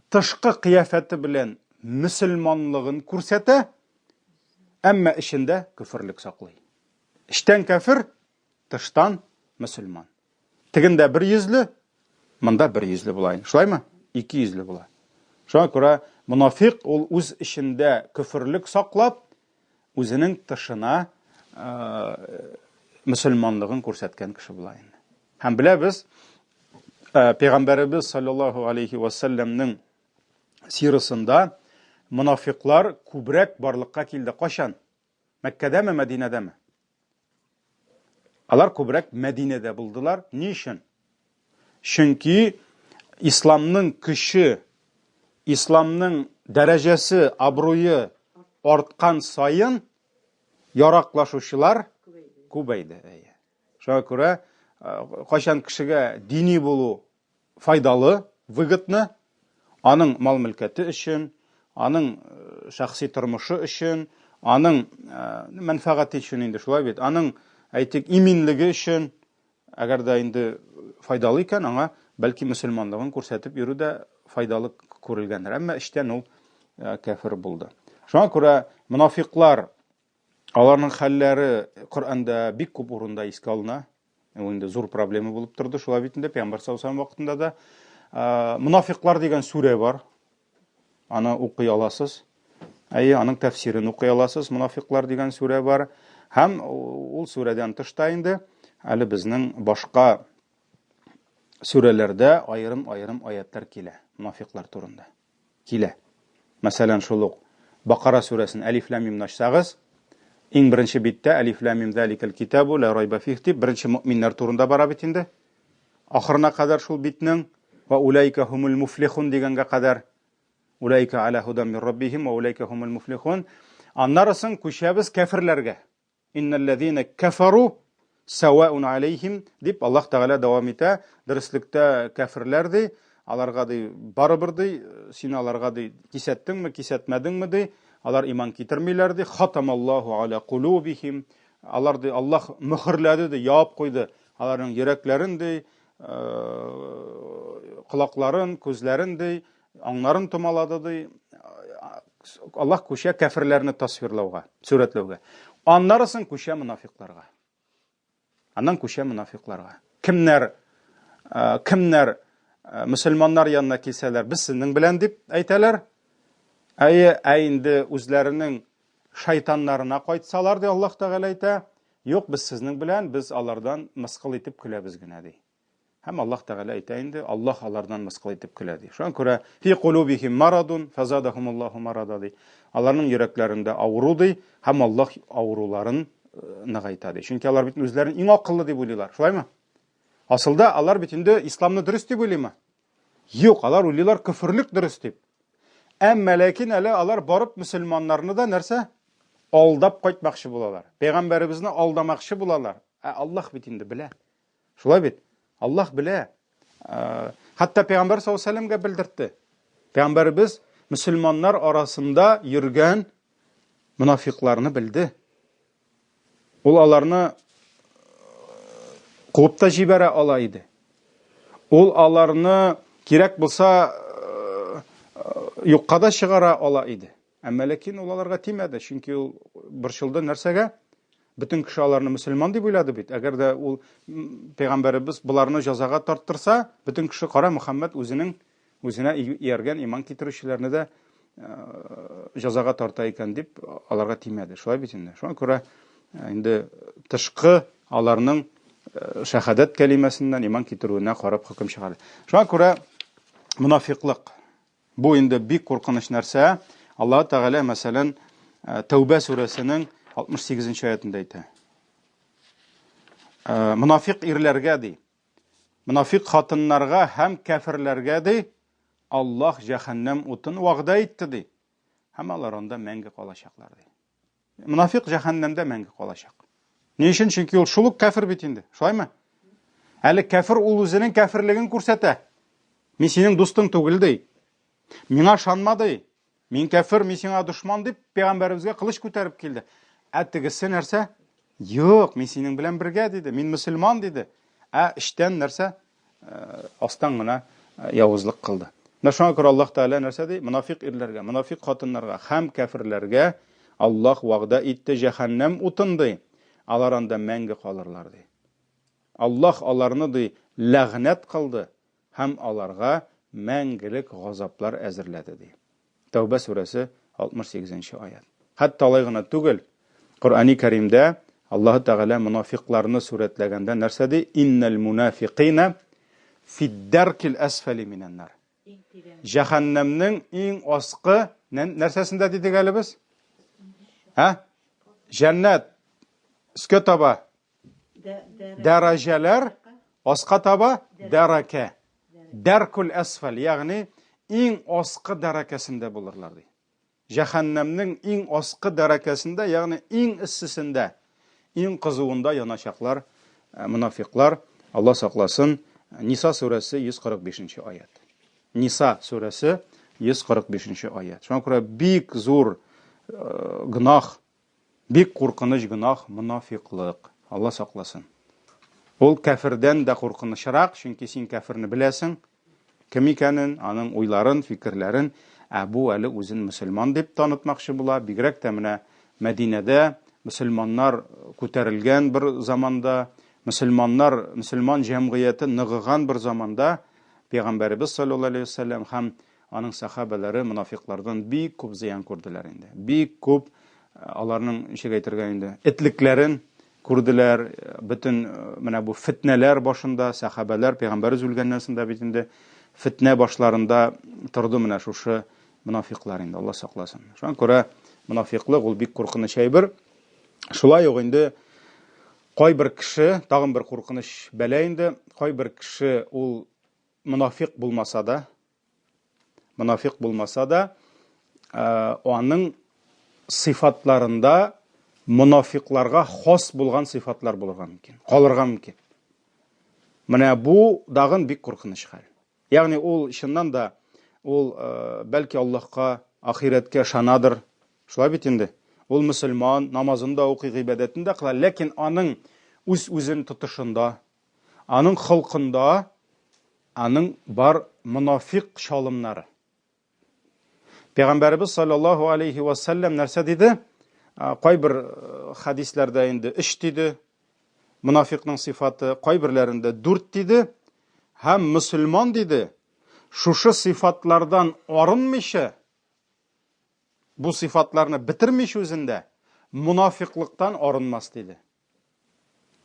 тышкы кыяфәте белән мөселманлыгын күрсәтә, әмма эчендә көферлек саклый. Эчтән кәфер, тыштан мөселман. Тегендә бер йөзле, монда бер йөзле була инде. Шулаймы? Ике йөзле була. Шуңа күрә монафик ул үз эчендә көферлек саклап, үзенең тышына мөселманлыгын күрсәткән кеше була инде. Һәм беләбез, пәйгамбәребез саллаллаһу алейхи ва сәлләмнең сирасында монафиклар күбрәк барлыкка килде. Кайчан? Мәккәдәме, Мәдинәдәме? Алар күбрәк Мәдинәдә булдылар. Ни өчен? Чөнки исламның көче, исламның дәрәҗәсе, абруе арткан саен яраклашучылар күбәйде. Шуңа күрә кайчан кешегә дини булу файдалы, выгодно, аның мал-мөлкәте өчен, аның э, шәхси тормышы өчен, аның э, мәнфәгате өчен инде шулай бит, аның, әйтик, иминлеге өчен, әгәр дә инде файдалы икән, аңа бәлки мөселманлыгын күрсәтеп йөрү дә файдалы күрелгәндер. Әмма эчтән ул э, кәфер булды. Шуңа күрә монафиклар Аларның хәлләре Коръәндә бик күп урында искә алына. Ул инде зур проблема булып торды. Шулай бит инде Пәйгамбәр саллаллаһу вакытында да. Мунафиклар дигән сүрә бар. Аны укый аласыз. Әйе, аның тәфсирен укый аласыз. Мунафиклар дигән сүрә бар. Һәм ул сүрәдән тыш та инде әле безнең башка сүрәләрдә аерым-аерым аятлар килә мунафиклар турында. Килә. Мәсәлән, шул ук Бакара сүрәсен Әлиф ләм мимне ачсагыз, иң беренче биттә Әлиф ләм мим зәликәл китабу ла райба фих дип беренче мөэминнәр турында бара бит инде. Ахырына кадәр шул битнең ва улайка хумул муфлихун дигәнгә кадәр улайка аля худан мин раббихим ва улайка хумул муфлихун. Аннары соң күчәбез кәферләргә. Иннәлләзина кәфәру. Сәваун алейхим дип Аллаһ Тәгалә дәвам итә. Дөреслектә кәферләр ди, аларга ди барыбер ди, син аларга ди кисәттеңме, кисәтмәдеңме ди, алар иман китермиләр ди. Хатамаллаһу аля кулубихим. Алар ди Аллаһ мөхерләде ди, ябып куйды аларның йөрәкләрен ди, колакларын, күзләрен ди, аңнарын томалады ди. Аллаһ күчә кәферләрне тасвирлауга, сурәтләүгә. Аннары соң күчә монафикларга. Аннан күчә монафикларга. Кемнәр кемнәр мөселманнар янына килсәләр, без сезнең белән дип әйтәләр. Әйе, ә инде үзләренең шайтаннарына кайтсалар, ди Аллаһ Тәгалә әйтә, юк, без сезнең белән, без алардан мыскыл итеп көләбез генә, ди. Һәм Аллаһ Тәгалә әйтә инде, Аллаһ алардан мыскыл итеп көлә ди. Шуңа күрә фи кулубихим марадун фазадахумуллаһу марада ди. Аларның йөрәкләрендә авыру ди, һәм Аллаһ авыруларын э, ныгайта ди. Чөнки алар бит үзләрен иң акыллы дип уйлыйлар. Шулаймы? Асылда алар бит инде исламны дөрес дип уйлыймы? Юк, алар уйлыйлар көферлек дөрес дип. Әмма ләкин әле алар барып мөселманнарны да нәрсә? Алдап кайтмакчы булалар. Пәйгамбәребезне алдамакчы булалар. Ә Аллаһ бит инде белә. Шулай бит? Аллаһ белә. Э, хәтта Пәйгамбәр саллаллаһу алейһи вәсәлләмгә белдертте. Пәйгамбәребез мөселманнар арасында йөргән монафикларны белде. Ул аларны э, куып та җибәрә ала иде. Ул аларны кирәк булса э, юкка да чыгара ала иде. Әмма ләкин ул аларга тимәде, чөнки ул борчылды нәрсәгә? Бөтен кеше аларны мөселман дип уйлады бит. Әгәр дә ул пәйгамбәребез боларны җәзага тарттырса, бөтен кеше кара Мөхәммәд үзенең үзенә ияргән иман китерүчеләрне дә җәзага тарта икән дип аларга тимәде. Шулай бит инде. Шуңа күрә инде тышкы аларның шәһадәт кәлимәсеннән иман китерүенә карап хөкем чыгарды. Шуңа күрә монафиклык Бу инде бик куркыныч нәрсә. Аллаһ Тәгалә, мәсәлән, э, Тәүбә сүрәсенең 68 нче аятында әйтә. Э, монафик ирләргә ди, монафик хатыннарга һәм кәферләргә ди, Аллаһ җәһәннәм утын вәгъдә итте ди. Һәм алар анда мәңге калачаклар ди. Монафик җәһәннәмдә мәңге калачак. Ни өчен? Чөнки ул шул ук кәфер бит инде. Шулаймы? Әле кәфер ул үзенең кәферлеген күрсәтә. Мин синең дустың түгел ди. Миңа ышанма ди. Мин кәфер, мин сиңа дошман дип пәйгамбәребезгә кылыч күтәреп килде. Ә тегесе нәрсә? Юк, мин синең белән бергә диде. Мин мөселман диде. Ә эчтән нәрсә? Э, астан гына э, явызлык кылды. Менә шуңа күрә Аллаһ Тәгалә нәрсә ди? Монафик ирләргә, монафик хатыннарга һәм кәферләргә Аллаһ вәгъдә итте җәһәннәм утын ди. Алар анда мәңге калырлар ди. Аллаһ аларны ди ләгънәт кылды һәм аларга мәңгелек газаплар әзерләде ди. Тәүбә сүрәсе 68 нче аять. Хәтта алай гына түгел, Коръәни Кәримдә Аллаһы Тәгалә монафикларны сурәтләгәндә нәрсә ди? Иннәл мунафикина фиддәркил әсфәли минәннар. Җәһәннәмнең иң аскы нәрсәсендә дидек әле без? Ә? Җәннәт өскә таба Дәрәҗәләр аска таба дәрәкә. Дәркул әсфәл, ягъни иң аскы дәрәкәсендә булырлар ди. Җәһәннәмнең иң аскы дәрәкәсендә, ягъни иң эссесендә, иң кызуында яначаклар э, монафиклар. Алла сакласын. Ниса сүрәсе 145 нче аят. Ниса сүрәсе 145 нче аят. Шуңа күрә бик зур э, гөнаһ Бик куркыныч гөнаһ монафикълык. Алла сакласын. Ул кәфердән дә куркынычрак, чөнки син кәферне беләсең, кем икәнен, аның уйларын, фикерләрен, ә бу әле үзен мөселман дип танытмакчы була. Бигрәк тә менә Мәдинәдә мөселманнар күтәрелгән бер заманда, мөселманнар, мөселман җәмгыяте ныгыган бер заманда Пәйгамбәребез саллаллаһу алейһи вәсәлләм һәм Аның сәхабәләре монафикълардан бик күп зыян күрделәр инде. Бик күп э, аларның, ничек әйтергә инде, этлекләрен күрделәр. Э, бөтен э, менә бу фетнәләр башында сәхабәләр пәйгамбәребез үлгәннән соң да бит инде фетнә башларында торды менә шушы монафикълар инде, Алла сакласын. Шуңа күрә монафикълык ул бик куркыныч әйбер. Шулай ук инде кайбер кеше, тагын бер куркыныч бәла инде, кайбер кеше ул монафик булмаса да, монафик булмаса да, э, аның сыйфатларында монафикларга хас булган сыйфатлар булырга мөмкин, калырга мөмкин. Менә бу дагын бик куркыныч хәл. Ягъни ул чыннан да ул э, бәлки Аллаһка, ахирәткә ышанадыр. Шулай бит инде. Ул мөселман, намазын да укый, гыйбадәтен дә кыла, ләкин аның үз-үзен тотышында, аның холкында аның бар монафик чалымнары. Пәйгамбәребез саллаллаһу алейхи ва саллям нәрсә диде? Кайбер хәдисләрдә инде өч диде, монафикның сыйфаты, кайберләрендә дүрт диде. Һәм мөселман диде, шушы сыйфатлардан арынмыйча, бу сыйфатларны бетермичә үзендә, монафиклыктан арынмас диде.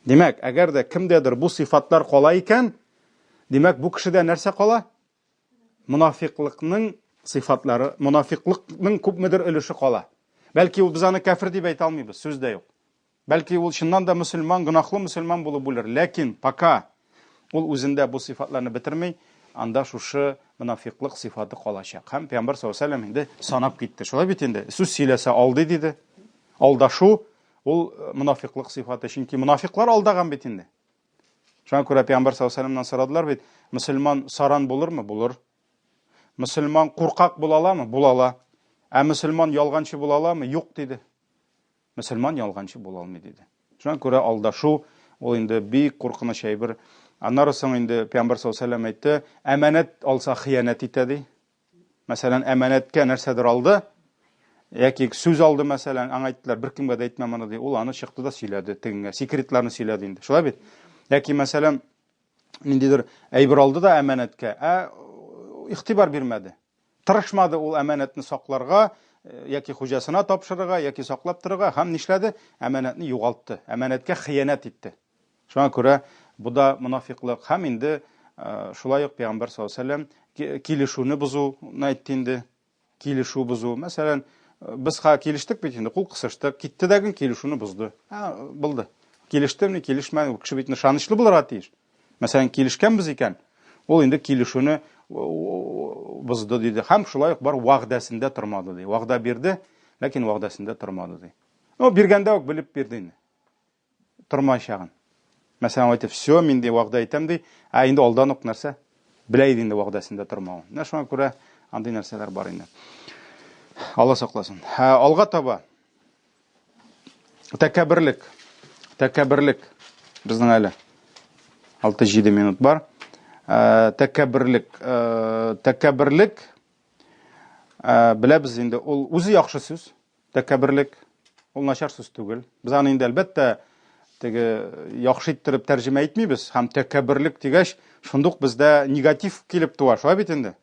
Димәк, әгәр дә кемдәдер бу сыйфатлар кала икән, димәк, бу кешедә нәрсә кала? Монафиклыкның сыйфатлары, монафиклыкның күпмедер өлеше кала. Бәлки ул без аны кәфер дип әйтә алмыйбыз, сүз дә юк. Бәлки ул чыннан да мөселман, гөнаһлы мөселман булып үлер, ләкин пока ул үзендә бу сыйфатларны бетерми, анда шушы монафиклык сыйфаты калачак. Һәм Пәйгамбәр саллаллаһу алейһи ва инде санап китте. Шулай бит инде. Сүз сөйләсә алдый диде. Алдашу ул э, монафиклык сыйфаты, чөнки монафиклар алдаган бит инде. Шуңа күрә Пәйгамбәр саллаллаһу алейһи ва сәлләмнән сорадылар бит, мөселман саран булырмы? Булыр. Мөселман куркак була аламы? Була ала. Ә мөселман ялганчы була аламы? Юк, диде. Мөселман ялганчы була алмый, диде. Шуңа күрә алдашу ул инде бик куркыныч әйбер. Аннары соң инде Пәйгамбәр саллаллаһу алейһи ва сәлләм әйтте, әманәт алса хыянәт итә, ди. Мәсәлән, әманәткә нәрсәдер алды, яки сүз алды, мәсәлән, аңа әйттеләр, беркемгә дә әйтмә моны, ди. Ул аны чыкты да сөйләде тегеңә, секретларны сөйләде инде. Шулай бит? Яки, мәсәлән, ниндидер әйбер алды да әманәткә, ә игътибар бирмәде. Тырышмады ул әманәтне сакларга, э, яки хуҗасына тапшырырга, яки саклап торырга һәм нишләде? Әманәтне югалтты. Әманәткә хыянәт итте. Шуңа күрә бу да монафиклык һәм инде шулай ук Пәйгамбәр саллаллаһу алейһи вәсәлләм килешүне бозуны әйтте инде. Килешү бозу. Мәсәлән, без ха килештек бит инде, кул кысыштык, китте дә гын килешүне бозды. Ә, булды. Килештеме, килешмәде, кеше бит ышанычлы булырга тиеш. Мәсәлән, килешкәнбез икән, ул инде килешүне бозды диде. Һәм шулай ук бар вәгъдәсендә тормады ди. Вәгъдә бирде, ләкин вәгъдәсендә тормады ди. Ну, биргәндә үк белеп бирде инде. Тормаячагын. Мәсәлән, әйтеп, все, мин ди вәгъдә итәм ди, ә инде алдан ук нәрсә? Белә иде инде вәгъдәсендә тормавын. Менә шуңа күрә андый нәрсәләр бар инде. Алла сакласын. Ә, алга таба. Тәкәбберлек. Тәкәбберлек. Безнең әле 6-7 минут бар. Ә, тәкәбберлек. Ә, тәкәбберлек ә, беләбез инде, ул үзе яхшы сүз. Тәкәбберлек ул начар сүз түгел. Без аны инде әлбәттә теге яхшы иттереп тәрҗемә итмибез һәм тәкәбберлек дигәч, шундук бездә негатив килеп туа, шулай бит инде.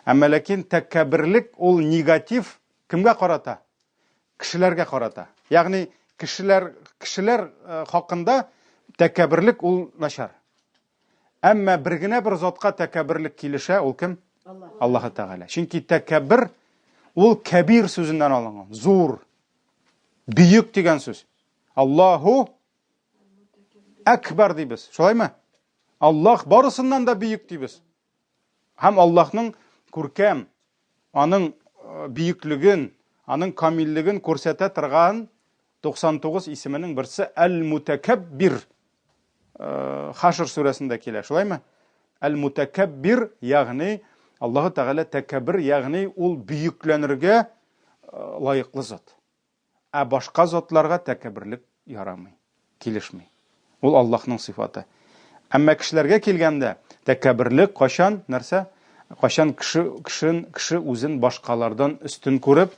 Әмма ләкин тәкәбберлек ул негатив кемгә карата? Кешеләргә карата. Ягъни кешеләр кешеләр э, хакында тәкәбберлек ул начар. Әмма бер генә бер затка тәкәбберлек килешә, ул кем? Аллаһ Тәгалә. Чөнки тәкәббер ул кәбир сүзеннән алынган. Зур, бөек дигән сүз. Аллаһу әкбәр дибез. Шулаймы? Аллаһ барысыннан да бөек дибез. Һәм Аллаһның күркәм, аның э, бөеклеген, аның камиллеген күрсәтә торган 99 исеменең берсе Әл-Мутәкәббир. Э, Хашр сүрәсендә килә, шулаймы? Әл-Мутәкәббир, ягъни Аллаһу Тәгалә тәкәббир, ягъни ул бөекләнергә э, лаеклы зат. Ә башка затларга тәкәбберлек ярамый, килешми. Ул Аллаһның сыйфаты. Әмма кешеләргә килгәндә, тәкәбберлек кайчан, нәрсә? Кайчан кеше, кешен, кеше үзен башкалардан өстен күреп,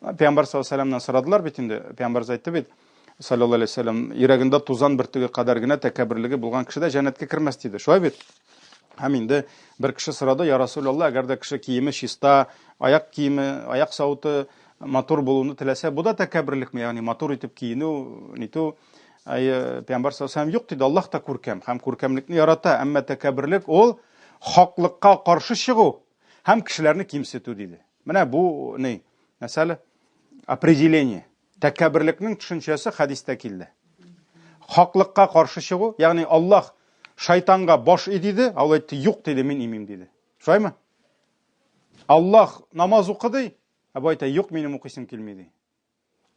Пәйгамбәр саллаллаһу алейһи вәсәлләмнән сорадылар бит инде, Пәйгамбәрбез әйтте бит, саллаллаһу алейһи вәсәлләм, йөрәгендә тузан бөртеге кадәр генә тәкәбберлеге булган кеше дә җәннәткә кермәс диде. Шулай бит? Һәм инде бер кеше сорады, Я Расулалла, әгәр дә кеше киеме чиста, аяк киеме, аяк савыты матур булуны теләсә, бу да тәкәбберлекме? Ягъни матур итеп киенү, нитү. Әйе, Пәйгамбәр саллаллаһу алейһи юк диде, Аллаһ та күркәм һәм күркәмлекне ярата, әмма тәкәбберлек ул хаклыкка каршы чыгу һәм кешеләрне кимсетү диде. Менә бу ни? Мәсәлә, определение. Тәкәбберлекнең төшенчәсе хәдистә килде. Хаклыкка каршы чыгу, ягъни Аллаһ шайтанга баш и диде, ә ул әйтте, юк диде, мин имим диде. Шулаймы? Аллаһ намаз укы ди, ә бу әйтә, юк, минем укыйсым килми ди.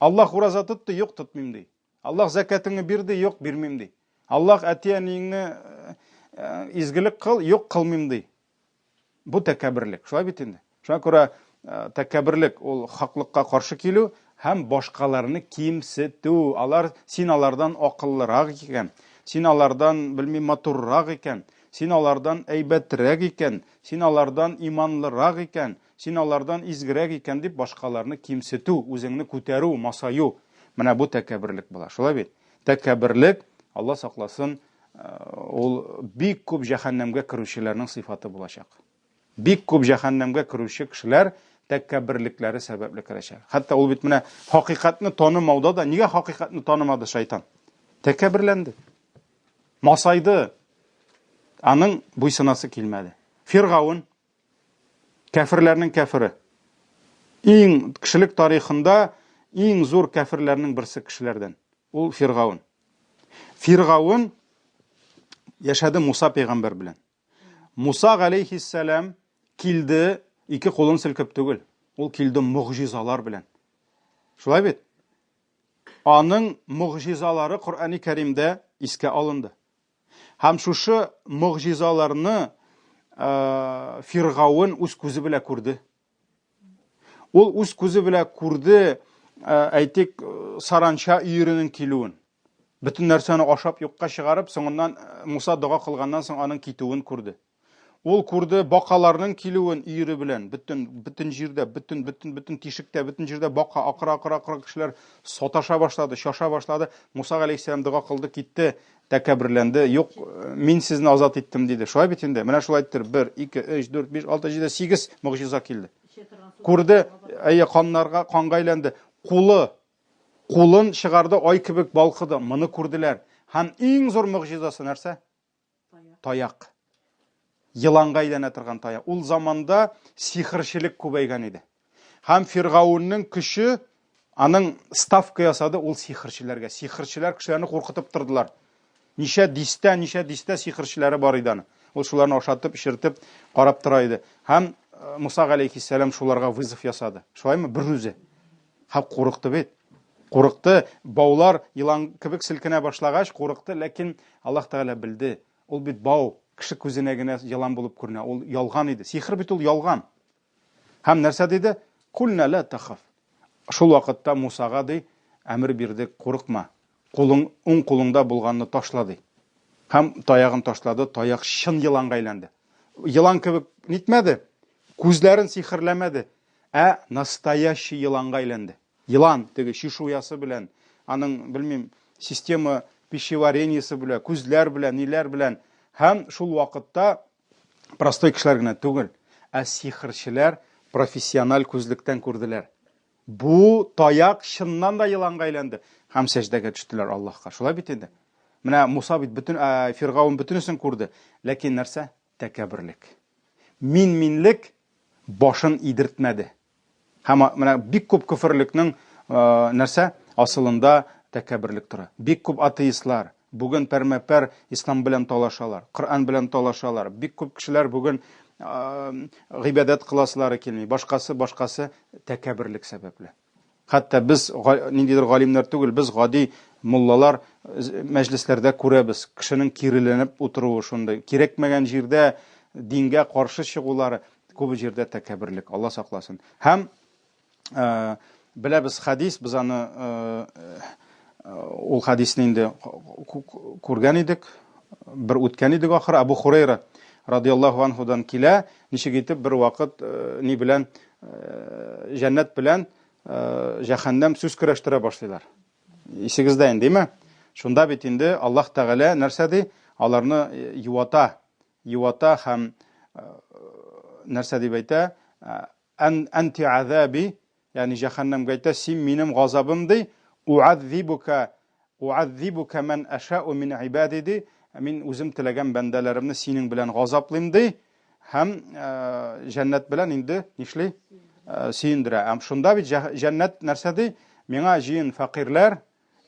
Аллаһ ураза тот ди, юк, тотмыйм ди. Аллаһ зәкәтеңне бир ди, юк, бирмим ди. Аллаһ әти-әниеңне э, э, изгелек кыл, юк, кылмыйм ди. Бу тәкәбберлек. Шулай бит инде. Шуңа күрә э, тәкәбберлек ул хаклыкка каршы килү һәм башкаларны кимсетү. Алар син алардан акыллырак икән, син алардан белмим матуррак икән, син алардан әйбәтрәк икән, син алардан иманлырак икән, син алардан изгерәк икән дип башкаларны кимсетү, үзеңне күтәрү, масаю. Менә бу тәкәбберлек була. Шулай бит? Тәкәбберлек, Алла сакласын, ул бик күп җәһәннәмгә керүчеләрнең сыйфаты булачак. Бик күп җәһәннәмгә керүче кешеләр тәкәбберлекләре сәбәпле керәчәк. Хәтта ул бит менә хакыйкатьне танымауда да, нигә хакыйкатьне танымады шайтан? Тәкәбберләнде. Масайды. Аның буйсынасы килмәде. Фиргаун кәферләрнең кәфере. Иң кешелек тарихында иң зур кәферләрнең берсе кешеләрдән. Ул Фиргаун. Фиргаун яшәде Муса пәйгамбәр белән. Муса галәйһиссәлам килде ике кулын селкеп түгел. Ул килде могҗизалар белән. Шулай бит? Аның могҗизалары Коръәни Кәримдә искә алынды. Һәм шушы могҗизаларны Фиргаун үз күзе белән күрде. Ул үз күзе белән күрде, әйтик, саранча өеренең килүен. Бөтен нәрсәне ашап юкка чыгарып, соңыннан Муса дога кылганнан соң аның китүен күрде. Ул күрде бакаларның килүен өере белән. Бөтен бөтен җирдә, бөтен бөтен бөтен тишектә, бөтен җирдә бака акыра акыра акыра кешеләр саташа башлады, шаша башлады. Муса галәйһиссәлам дога кылды, китте, тәкәбберләнде. Юк, мин сезне азат иттем диде. Шулай бит инде. Менә шулай иттереп 1, 2, 3, 4, 5, 6, 7, 8 могҗиза килде. Күрде, әйе, каннарга, канга әйләнде. Кулы кулын чыгарды, ай кебек балкыды. Моны күрделәр. Һәм иң зур могҗизасы нәрсә? Таяк. Еланга әйләнә торган таяк. Ул заманда сихерчелек күбәйгән иде. Һәм Фиргаунның көче аның ставка ясады ул сихерчеләргә. Сихерчеләр кешеләрне куркытып тордылар. Ничә дистә, ничә дистә сихерчеләре бар иде аның. Ул шуларны ашатып, эчертеп, карап тора иде. Һәм э, Муса галәйһиссәлам шуларга вызов ясады. Шулаймы? Бер үзе. Һәм курыкты бит. Курыкты, баулар елан кебек селкенә башлагач, курыкты, ләкин Аллаһ Тәгалә белде. Ул бит бау, кеше күзенә генә елан булып күренә. Ул ялган иде. Сихер бит ул ялган. Һәм нәрсә диде? Кульна ла тахаф. Шул вакытта Мусага ди, әмер бирде, курыкма. Кулың, уң кулыңда булганны ташла ди. Һәм таягын ташлады, таяк чын еланга әйләнде. Елан кебек нитмәде, күзләрен сихерләмәде, ә настоящий еланга әйләнде. Елан, теге чешуясы белән, аның, белмим, система пищеварениесе белән, күзләр белән, ниләр белән. Һәм шул вакытта простой кешеләр генә түгел, ә сихерчеләр профессиональ күзлектән күрделәр. Бу таяк чыннан да еланга әйләнде һәм сәҗдәгә төштеләр Аллаһка. Шулай бит инде. Менә Муса бит бөтен ә, Фиргаун бөтенесен күрде. Ләкин нәрсә? Тәкәбберлек. Мин-минлек башын идертмәде. Һәм менә бик күп көферлекнең нәрсә асылында тәкәбберлек тора. Бик күп атеистлар бүген пәрмә-пәр ислам белән талашалар, Коръән белән талашалар. Бик күп кешеләр бүген гыйбадәт кыласылары килми. Башкасы, башкасы тәкәбберлек сәбәпле. Хәтта без ниндидер галимнәр түгел, без гади муллалар мәҗлесләрдә күрәбез, кешенең киреләнеп утыруы шундый, кирәкмәгән җирдә дингә каршы чыгулары, күп җирдә тәкәбберлек, Алла сакласын. Һәм э, беләбез хәдис, без аны э, э, ул хәдисне инде күргән идек, бер үткән идек ахыр. Абу Хурейра радиаллаһу анһудан килә, ничек итеп бер вакыт ни белән җәннәт белән җәһәннәм сүз көрәштерә башлыйлар. Исегездә инде, димме? Шунда бит инде Аллаһ Тәгалә нәрсә ди? Аларны юата, юата һәм нәрсә дип әйтә? Ан анти азаби, ягъни җәһәннәмгә әйтә, син минем газабым ди, уаззибука уаззибука ман ашау мин ибади ди, мин үзем теләгән бәндәләремне синең белән газаплыйм ди. Һәм җәннәт белән инде нишли? Сөендерә. Һәм шунда бит җәннәт нәрсә ди? Миңа җыен фәкыйрьләр,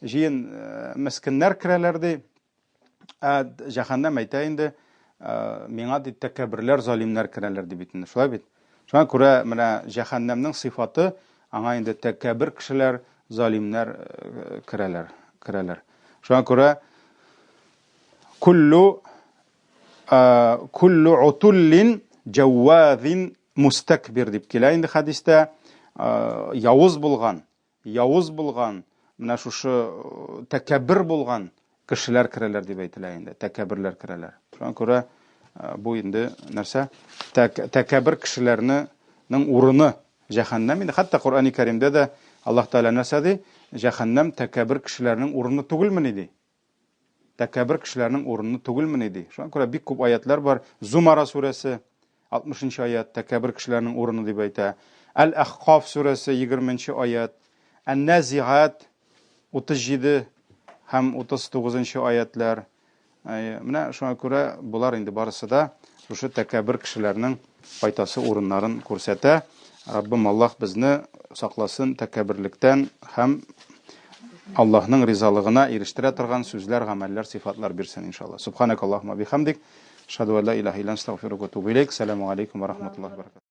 җыен мескеннәр керәләр ди. Ә җәһәннәм әйтә инде, миңа ди тәкәбберләр, залимнәр керәләр ди бит инде. Шулай бит? Шуңа күрә менә җәһәннәмнең сыйфаты аңа инде тәкәббер кешеләр, залимнәр э, керәләр, керәләр. Шуңа күрә куллу э, куллу утуллин җавазин мустакбир дип килә инде хәдистә. Э, явыз булган, явыз булган, менә шушы тәкәббер булган кешеләр керәләр дип әйтелә инде, тәкәбберләр керәләр. Шуңа күрә бу инде нәрсә? Тәкәббер кешеләрнең урыны җәһәннәм инде. Хәтта Коръәни Кәримдә дә Аллаһ Тәгалә нәрсә ди? Җәһәннәм тәкәббер кешеләрнең урыны түгелмени ди. Тәкәббер кешеләрнең урыны түгелмени ди. Шуңа күрә бик күп аятлар бар. Зумара сүрәсе 60 нчы аят тәкәббер кешеләрнең урыны дип әйтә. Әл-Әхкаф сүрәсе 20 нче аят. Ән-Назигат 37 һәм 39 нчы аятлар. Менә шуңа күрә болар инде барысы да шушы тәкәббер кешеләрнең кайтасы урыннарын күрсәтә. Раббым Аллаһ безне сакласын тәкәбберлектән һәм Аллаһның ризалыгына ирештерә торган сүзләр, гамәлләр, сыйфатлар бирсен, иншалла. Субханакаллаһумма бихамдик, ашһаду ан ла илаһа илля анта, астагфирука ва атубу илейк. Ассаламу алейкум ва рахматуллахи ва баракатуһ.